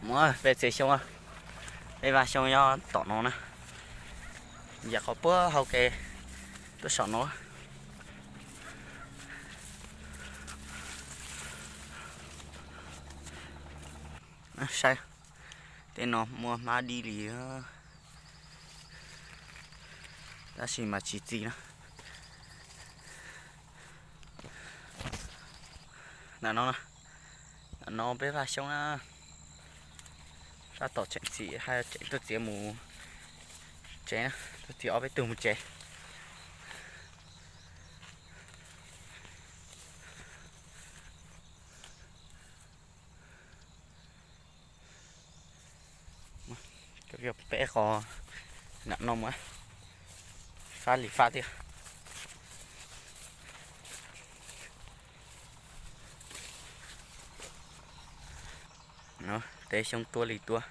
Muab peb txiav xyoob, peb vaj xyoob nyob tom no na, yam qhov puag hau kev tuaj saum no. Saib, tej no muaj hmab dib li, tab sis mas tsis txi na. Ntawm no, ntawm no peb vaj xyoob na, sab tom tseem txi, haj tseem tuaj txiav mus tsev na, tuaj txiav ob peb tug mus tsev. Peb qhov nram no mas fab li fab thiab. Tej xyoob tuab li tuab,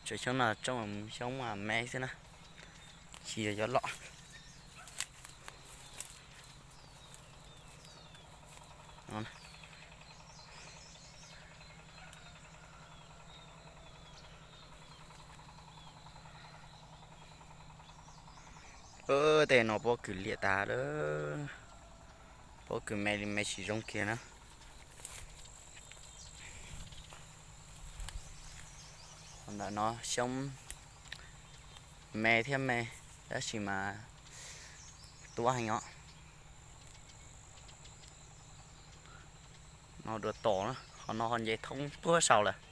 tseem xyoob no tsoom xyoob me xwb na, tsis yog loj. Tej no pob kws liam tas lawm, pob kws me li me tsis zoo kiag na. Qhov ntawm no xyoob me thiab me, tab sis mas tuab heev os. No dua tom na, qhov no ho nce thoob puag saud lawm.